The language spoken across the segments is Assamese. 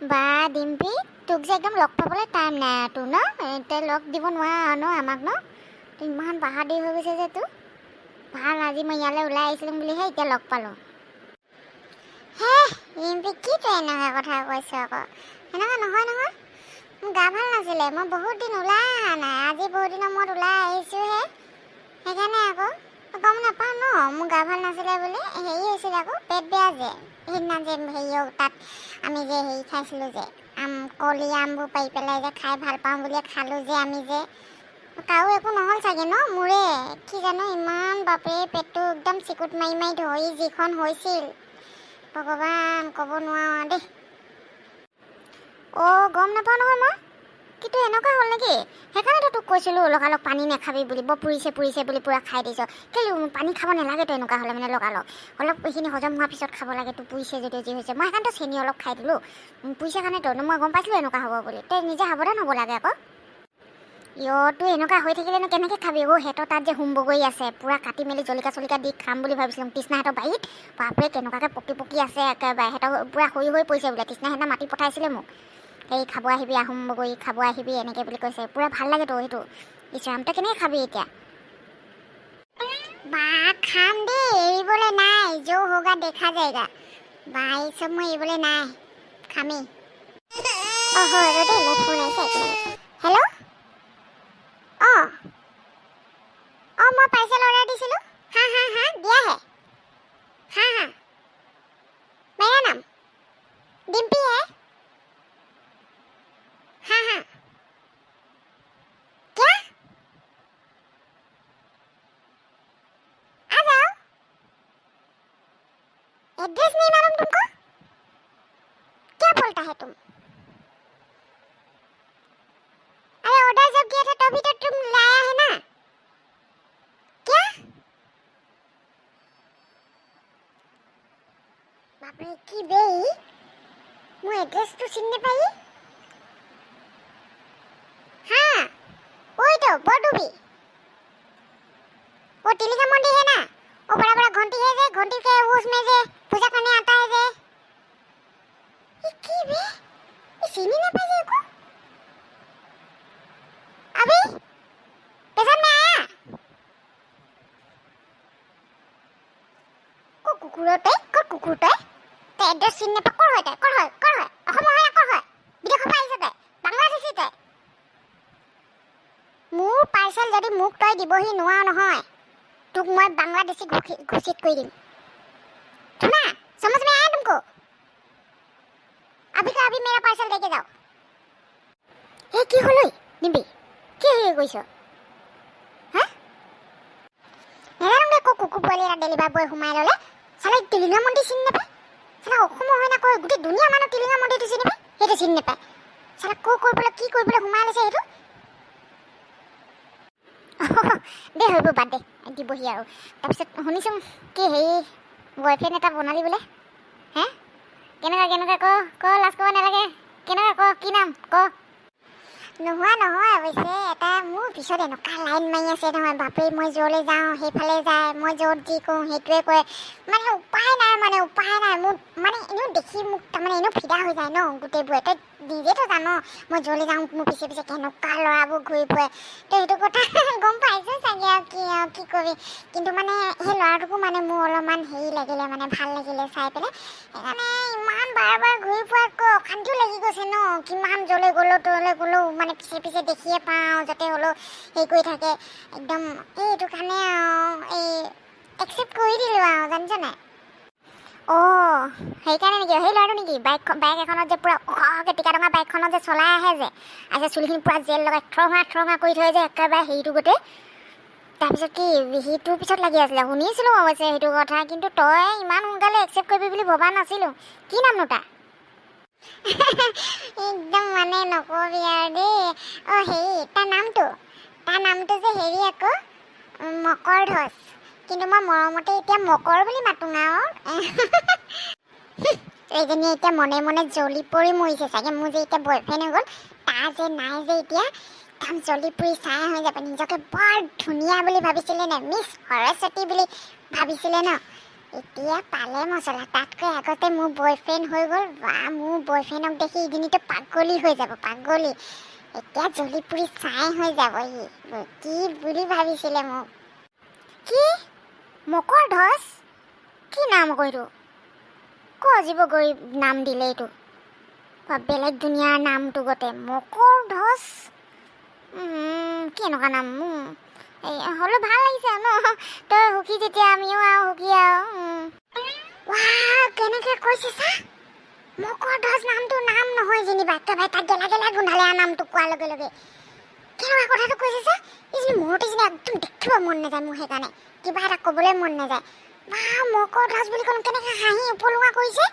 বা ডিম্পী, তোক যে একদম লগ পাবলৈ টাইম নাই আৰু তোৰ ন? তই লগ দিব নোৱাৰ ন আমাক ন? তোৰ ইমান বাহাদুৰি হৈ গৈছে যে তোৰ। ভাল, আজি মই ইয়ালৈ ওলাই আহিছিলোঁ বুলিহে এতিয়া লগ পালোঁ। হে ৰিম্পী, কি তই এনেকুৱা কথা কৈছ আকৌ? সেনেকুৱা নহয় নহয়, মোৰ গা ভাল নাছিলে, মই বহুত দিন ওলাই অহা নাই, আজি বহুত দিনৰ মূৰত ওলাই আহিছোঁহে, সেইকাৰণে আকৌ। গম নাপাওঁ ন মোৰ গা ভাল নাছিলে বুলি। হেৰি হৈছিলে আকৌ, পেট বেয়া যে। সেইদিনা যে হেৰি তাত আমি যে হেৰি খাইছিলোঁ যে, আম, কলি আমবোৰ পাৰি পেলাই যে খাই ভাল পাওঁ বুলিয়ে খালোঁ যে আমি যে, কাৰো একো নহ'ল চাগে ন? মোৰে কি জানো ইমান, বাপৰে, পেটটো একদম চিকুট মাৰি মাৰি ধৰি যিখন হৈছিল, ভগৱান, ক'ব নোৱাৰো দেই। অ', গম নাপাওঁ নহয় মই। কিন্তু এনেকুৱা হ'ল নেকি? সেইকাৰণেতো তোক কৈছিলোঁ লগালগ পানী নাখাবি বুলি। বৰ পুৰিছে পুৰিছে বুলি পূৰা খাই দিছ। কেলৈ পানী খাব নালাগেতো এনেকুৱা হ'লে, মানে লগালগ অলপ এইখিনি হজম হোৱাৰ পিছত খাব লাগে। তোৰ পুৰিছে যদিও যি হৈছে, মই সেইকাৰণেতো চেনি অলপ খাই দিলোঁ। পুৰিছে কাৰণেতো মই গম পাইছিলোঁ এনেকুৱা হ'ব বুলি। তই নিজে সাৱধান হ'ব লাগে আকৌ। ইয়, তোৰ এনেকুৱা হৈ থাকিলেনো কেনেকৈ খাবি? অ' সিহঁতৰ তাত যে হোম বগৰী আছে, পূৰা কাটি মেলি জলকীয়া চলকীয়া দি খাম বুলি ভাবিছিলোঁ তৃষ্ণাহঁতৰ বাৰীত। বাপৰে, কেনেকুৱাকৈ পকি পকি আছে একেবাৰে, সিহঁতৰ পূৰা সৰি সৰি পৰিছে বোলে। তৃষ্ণা সেইদিনা মাতি পঠাইছিলে মোক, এই খাব আহিবি, আহোম বগৰী খাব আহিবি এনেকৈ বুলি কৈছে। পূৰা ভাল লাগেতো সেইটো। ইছ ৰাম, তই কেনেকৈ খাবি এতিয়া? বা, খাম দেই, এৰিবলৈ নাই। जो होगा देखा जाएगा। বা, এই চব মই এৰিবলৈ নাই, খামেই। অঁ হয়, ৰ দেই, মোৰ ফোন আহিছে, এক মিনিট। হেল্ল'? অঁ অঁ, মই পাৰ্চেল অৰ্ডাৰ দিছিলোঁ। हाँ हाँ हाँ, दिया है। हाँ हाँ, मेरा नाम डिम्पी है। हाँ हाँ। क्या? आ जाओ। एड्रेस नहीं मालूम तुमको? क्या बोलता है तुम? अरे, ऑर्डर जब किया था तभी तो तुम लाया है ना। क्या? বাপৰে, কি বে ই? মোৰ এড্ৰেছটো চিনি নাপায় ই? हाँ, वही तो, बोडुबी, वो टिलिका मंदिर है ना, वो बड़ा बड़ा घंटी है जे, घंटी के उसमें जे पूजा करने आता है जे। ये की बे, ये চিনি নাপায় যে একো? अभी पसंद में आया ক কুকুৰ তই? ক কুকুৰ তই? তই এড্ৰেছ চিনি নাপা? ক'ৰ হয় তই? ক'ৰ হয়? ক'ৰ হয়? অসমৰ হয় না ক'ৰ হয়? বিদেশৰ পৰা আহিছ তই? বাংলাদেশী তই? মোৰ পাৰ্চেল যদি মোক তই দিবহি নোৱাৰ নহয়, তোক মই বাংলাদেশী ঘোষিত কৰি দিম। सुना? समझ में आया तुमको? अभी का अभी मेरा पार्सल लेके जाओ। এই কি হ'ল ঐ নিবি? কি হেৰি কৰিছ হা? নাজানো ক কুকুৰ পোৱালি এটা ডেলিভাৰ বয় সোমাই ল'লে। চালা টিলিঙা মন্দিৰ চিনি নাপায়। চালা অসমৰ হয় না কয়? গোটেই দুনীয়া মানুহ টিলিঙা মন্দিৰটো চিনি পায়, সেইটো চিনি নাপায়। চালা ক কৰিবলৈ কি কৰিবলৈ সোমাই লৈছে সেইটো। দে, সেইবোৰ বাদ দে, দিবহি আৰু। তাৰপিছত শুনিছোঁ কি হেৰি বয়ফ্ৰেণ্ড এটা বনালি বোলে হে? কেনেকুৱা কেনেকুৱা, ক ক, লাজ কৰিব নালাগে। কেনেকুৱা ক, কি নাম ক। নোহোৱা নহয় অৱশ্যে, এটা মোৰ পিছত এনেকুৱা লাইন মাৰি আছে নহয়, বাপৰে, মই য'লৈ যাওঁ সেইফালে যায়, মই য'ত যি কওঁ সেইটোৱে কয়। মানে উপায় নাই, মানে উপায় নাই মোৰ। মানে এনেও দেখি মোক তাৰমানে এনেও ফিদা হৈ যায় ন গোটেইবোৰে। তই নিজেতো জান, মই য'লৈ যাওঁ মোৰ পিছে পিছে কেনেকুৱা ল'ৰাবোৰ ঘূৰি ফুৰে। তই সেইটো কথা গম পাইছ চাগে। আৰু কি কবি, কিন্তু মানে সেই ল'ৰাটোকো মানে মোৰ অলপমান হেৰি লাগিলে, মানে ভাল লাগিলে চাই পেলাই। সেইকাৰণে ইমান বাৰ বাৰ ঘূৰি ফুৰাতকৈ অশান্তিও লাগি গৈছে ন। কিমান য'লৈ গ'লেও ত'লৈ গ'লেও মানে পিছে পিছে দেখিয়ে পাওঁ, য'তে হ'লেও হেৰি কৰি থাকে একদম। এই এইটো কাৰণে আৰু এই একচেপ্ট কৰি দিলোঁ আৰু, জানিছ নাই? অঁ, সেইকাৰণে নেকি? সেই ল'ৰাটো নেকি বাইক এখনত যে পূৰা ওখকৈ টিকা টঙা বাইকখনত যে চলাই আহে যে, আচ্ছা, চুলিখিনি পূৰা জেল লগাই থৰঙা থৰঙা কৰি থয় যে একেবাৰে হেৰিটো গোটেই? তাৰপিছত কি সিটোৰ পিছত লাগি আছিলে? শুনিছিলোঁ অৱশ্যে সেইটো কথা, কিন্তু তই ইমান সোনকালে একচেপ্ট কৰিবি বুলি ভবা নাছিলোঁ। কি নামনো তাৰ? একদম মানে নকবি আৰু দেই। অঁ, হেৰি, তাৰ নামটো যে হেৰি আকৌ, মকৰ ধ্বজ। কিন্তু মই মৰমতে এতিয়া মকৰ বুলি মাতোঁ আৰু। এইজনীয়ে এতিয়া মনে মনে জ্বলি পৰি মৰিছে চাগে। মোৰ যে এতিয়া বয়ফ্ৰেণ্ড হৈ গ'ল, তাৰ যে নাই যে, এতিয়া একদম জ্বলি পুৰি ছাই হৈ যাব। নিজকে বৰ ধুনীয়া বুলি ভাবিছিলে নে, মিছ সৰস্বতী বুলি ভাবিছিলে ন? এতিয়া পালে মছলা। তাতকৈ আগতে মোৰ বয়ফ্ৰেণ্ড হৈ গ'ল। বা, মোৰ বয়ফ্ৰেণ্ডক দেখি ইজনীতো পাগলী হৈ যাব, পাগলী। এতিয়া জ্বলি পুৰি ছাই হৈ যাব সি। কি বুলি ভাবিছিলে মোক? কি মকৰ ধ্বজ? কি নাম আকৌ এইটো? ক জীৱ গৰীব নাম দিলে এইটো? বা, বেলেগ দুনিয়াৰ নামটো গতে মকৰ ধ্বজ। কেনেকুৱা নাম? এই হ'লেও ভাল লাগিছে আৰু ন। তই সুখী যেতিয়া আমিও আৰু সুখী আৰু। ৱাও, কেনেকে কৈছে চা, মকৰ ধ্বজ নামটো নাম নহয় যেনিবা, একেবাৰে তাক গেলা গেলা গোন্ধালে আৰু নামটো কোৱাৰ লগে লগে। কেনেকুৱা কথাটো কৈছে চা। এইজনী মূৰত, এইজনী একদম দেখিব মন নাযায় মোৰ, সেইকাৰণে কিবা এটা ক'বলৈ মন নাযায়। বা, মকৰ ধ্বজ বুলি ক'লো, কেনেকে হাঁহি উপলুঙা কৰিছে।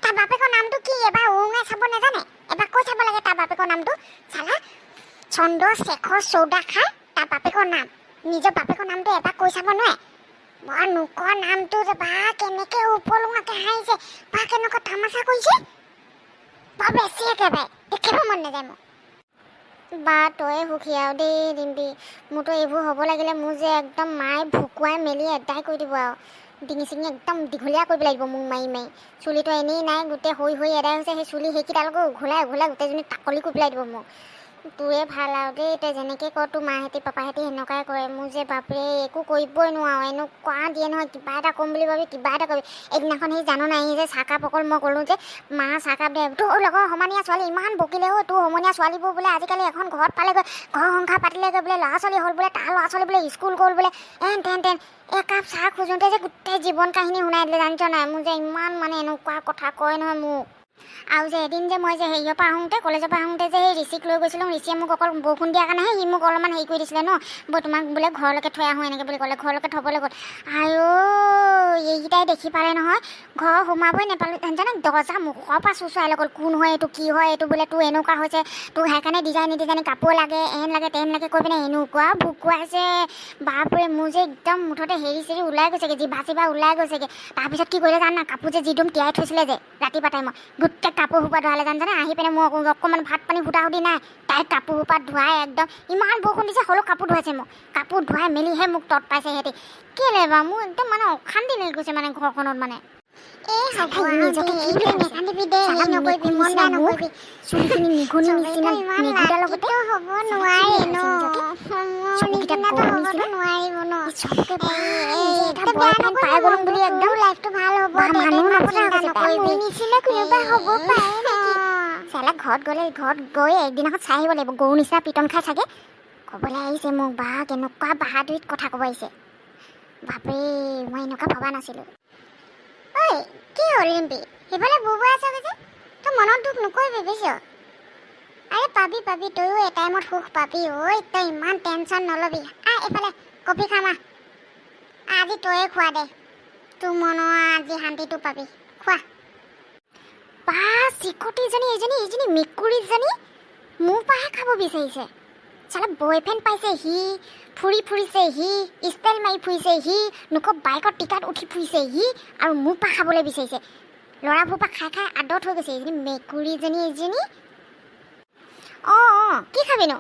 তাৰ বাপেকৰ নামটো কি এবাৰ উৰুঙাই চাব নাজানে? এবাৰ কৈ চাব লাগে তাৰ বাপেকৰ নামটো। চালা চন্দ্ৰশেখৰ চৌদাখা তাৰ বাপেকৰ নাম। নিজৰ বাপেকৰ নামটো এবাৰ কৈ চাব নোৱাৰে? বৰ নোকোৱা নামটো যে, বা, কেনেকে উপলুঙাকে হাঁহিছে। বা, কেনেকুৱা তামাচা কৰিছে। বৰ বেছি একেবাৰে দেখিব মন নাযায় মোৰ। বা, তয়ে সুখী আৰু দেই ডিম্পী। মোৰতো এইবোৰ হ'ব লাগিলে মোৰ যে একদম মায়ে ভুকুৱাই মেলি এদাই কৰি দিব আৰু ডিঙি চিঙি একদম দীঘলীয়া কৰিব লাগিব মোক মাৰি মাৰি। চুলিটো এনেই নাই, গোটেই সৰি সৰি এদাই হৈছে। সেই চুলি সেইকেইডালকো উঘলাই উঘলাই গোটেইজনী টাকলি কৰি পেলাই দিব মোক। তোৰে ভাল আৰু দেই, তই যেনেকৈ ক তোৰ মাহঁতি পাপাহঁতি সেনেকুৱাই কৰে। মোৰ যে বাপৰে, একো কৰিবই নোৱাৰোঁ, এনেকুৱা দিয়ে নহয়। কিবা এটা ক'ম বুলি ভাবি কিবা এটা কৰিবি। এদিনাখন সেই জানো নাই যে চাহকাপ অকল মই ক'লোঁ যে মা, চাহকাপ দে। তোৰ লগৰ সমনীয়া ছোৱালী ইমান বকিলে অ', তোৰ সমনীয়া ছোৱালীবোৰ বোলে আজিকালি এখন ঘৰত পালেগৈ, ঘৰ সংসাৰ পাতিলেগৈ বোলে, ল'ৰা ছোৱালী হ'ল বোলে, তাৰ ল'ৰা ছোৱালী বোলে স্কুল গ'ল বোলে, এন তেন তেন। একাপ চাহ খোজোঁতে যে গোটেই জীৱন কাহিনী শুনাই দিলে, জানিছ নাই? মোৰ যে ইমান মানে এনেকুৱা কথা কয় নহয় মোক। আৰু যে এদিন যে মই যে হেৰিয়ৰ পৰা আহোঁতে, কলেজৰ পৰা আহোঁতে যে সেই ঋষিক লৈ গৈছিলোঁ। ঋষিয়ে মোক অকল বৰষুণ দিয়াৰ কাৰণেহে সি মোক অলপমান হেৰি কৰি দিছিলে ন। বৌ, তোমাক বোলে ঘৰলৈকে থৈ আহোঁ এনেকৈ বুলি ক'লে, ঘৰলৈকে থ'বলৈ গ'ল। আইঅ, এইকেইটাই দেখি পালে নহয়, ঘৰ সোমাবই নাপালোঁ, জানিছনে? দৰ্জা মুখৰ পৰা চোঁচৰাই লৈ গ'ল। কোন হয় এইটো, কি হয় এইটো বোলে, তোৰ এনেকুৱা হৈছে, তোৰ সেইকাৰণে ডিজাইন ডিজাইন কাপোৰ লাগে, এন লাগে তেন লাগে কৈ পিনে এনেকুৱা ভুকুৱাইছে। বাপৰে, মোৰ যে একদম মুঠতে হেৰি চেৰি ওলাই গৈছেগৈ, জিভা চিভা ওলাই গৈছেগৈ। তাৰপিছত কি কৰিলে জান না? কাপোৰ যে যিদম তিয়াই থৈছিলে যে ৰাতিপুৱা টাইমত, গোটেই কাপোৰ সোপা ধুৱালে, জানজানে? আহি পিনে মই অকণমান ভাত পানী সুধা সুধি নাই, তাইক কাপোৰ সোপা ধুৱাই একদম, ইমান বৰষুণ দিছে হ'লেও কাপোৰ ধুৱাইছে মোক। কাপোৰ ধুৱাই মেলিহে মোক তত পাইছে সিহঁতি। কেলে বাৰু মোৰ একদম মানে অশান্তি লাগি গৈছে মানে ঘৰখনত মানে। এই হ'ব চালা আৰু নিজকে দে, কি বুলি এইটো ভাবিছে? নেকান্দিবি দে, চালা হেৰি নকৰিবি, মেকুৰী মন নিচিনা বেয়া মুখ, নকৰিবি। চুলিখিনি নিঘুনি চবেইতো নিচিনা ইমান নেগুৰডালৰ লগতে লাকিটো হ'ব চালা কি নোৱাৰে বুলি ন। ভাবিছে নিজকে? মোৰ চকুকেইটা নিচিনাতো গৰু হ'বতো নিচিনা। নোৱাৰিব ন। এই চবকে বা, এই নিজে এটা তই বেয়া বয়ফ্ৰেণ্ড পাই নকৰিবি গ'লো মনটো, বুলি একদম তোৰো লাইফটো ভাল হ'ব বা দে, তই মানুহ ইমান নপতা চিন্তা হৈ গৈছে তাই। নকৰিবি। মোৰ নিচিনা কোনোবা হ'ব পাৰে নেকি? অ। চালা ঘৰত গ'লে, ঘৰত গৈ একদিনাখন চাই আহিব লাগিব। গৰু নিচিনা পিটন খাই চাগে ক'বলৈ আহিছে মোক। বা, কেনেকুৱা বাহাদুৰিত কথা ক'ব আহিছে। বাপৰে, মই এনেকুৱা ভবা নাছিলোঁ। ঐ, কি হ'ল ৰিম্পী? সিফালে বুবুৱাই আছ যে? তই মনত দুখ নকৰিবি, বুজিছ? আৰে পাবি পাবি, তয়ো এই টাইমত সুখ পাবি। ঐ, তই ইমান টেনশ্যন নল'বি। আহ, এইফালে কফি খাম, আহ। আজি তয়ে খোৱা দে, তোৰ মনৰ আজি শান্তিটো পাবি, খোৱা। বা, চিকটিজনী এইজনী, এইজনী মেকুৰীজনী মোৰ পৰাহে খাব বিচাৰিছে। চালা বয়ফ্ৰেণ্ড পাইছে সি, ফুৰি ফুৰিছে সি, ষ্টাইল মাৰি ফুৰিছে সি, লোকৰ বাইকত টিকাত উঠি ফুৰিছে সি, আৰু মোৰ পৰা খাবলৈ বিচাৰিছে। ল'ৰাবোৰ পৰা খাই খাই আদত হৈ গৈছে এইজনী মেকুৰীজনী এইজনী। অঁ অঁ কি খাবিনো?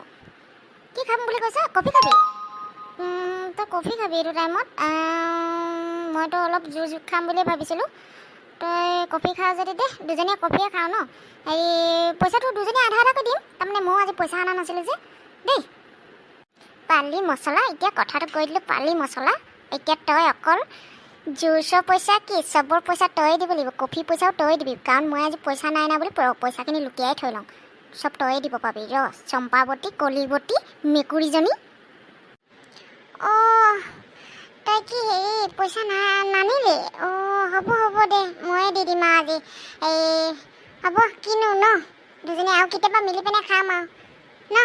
কি খাম বুলি কৈছ? কফি খাবি? তই কফি খাবি এইটো টাইমত? মইতো অলপ জুচ খাম বুলি ভাবিছিলোঁ। তই কফি খাৱ যদি দে, দুজনীয়ে কফিয়ে খাওঁ ন। হেৰি, পইচাটো দুজনীয়ে আধা আধাকৈ দিম, তাৰমানে ময়ো আজি পইচা অনা নাছিলোঁ যে। দেই পালি মছলা, এতিয়া কথাটো কৈ দিলোঁ। পালি মছলা, এতিয়া তই অকল জুচৰ পইচা কি, চবৰ পইচা তয়ে দিব লাগিব। কফি পইচাও তয়ে দিবি, কাৰণ মই আজি পইচা নাই না বুলি পইচাখিনি লুটিয়াই থৈ লওঁ। চব তয়ে দিব পাবি ৰ, চম্পাৱতী কলিৱতী মেকুৰীজনী। অঁ, তই কি হেৰি পইচা না নানিলি? অঁ, হ'ব হ'ব দে, ময়ে দি দিম আৰু আজি। এই হ'ব, কিনো ন, দুজনী আৰু কেতিয়াবা মিলি পিনে খাম আৰু ন।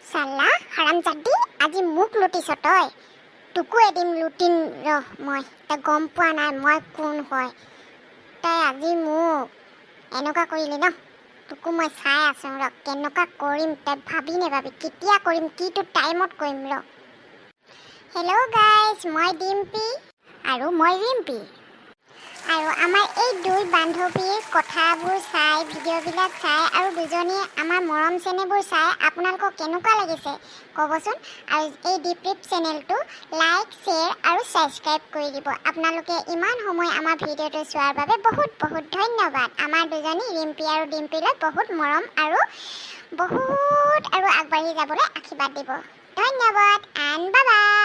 চালা হাৰামজাদি, আজি মোক লুটিছ তই? তোকো এদিন লুটিম ৰহ মই। তই গম পোৱা নাই মই কোন হয়। তই আজি মোক এনেকুৱা কৰিলি ন? তোকো মই চাই আছোঁ ৰ, কেনেকুৱা কৰিম তই ভাবি নাপাবি। কেতিয়া কৰিম, কিটো টাইমত কৰিম ৰ। হেল্ল' গাইজ, মই ডিম্পী আৰু মই ৰিম্পী। আৰু আমাৰ এই দুই বান্ধৱীৰ কথাবোৰ চাই, ভিডিঅ'বিলাক চাই আৰু দুজনীয়ে আমাৰ মৰম চেনেহবোৰ চাই আপোনালোকক কেনেকুৱা লাগিছে ক'বচোন। আৰু এই দীপদীপ চেনেলটো লাইক, শ্বেয়াৰ আৰু ছাবস্ক্ৰাইব কৰি দিব। আপোনালোকে ইমান সময় আমাৰ ভিডিঅ'টো চোৱাৰ বাবে বহুত বহুত ধন্যবাদ। আমাৰ দুজনী ৰিম্পী আৰু ডিম্পীলৈ বহুত মৰম আৰু বহুত আৰু আগবাঢ়ি যাবলৈ আশীৰ্বাদ দিব। ধন্যবাদ এণ্ড বাই বাই।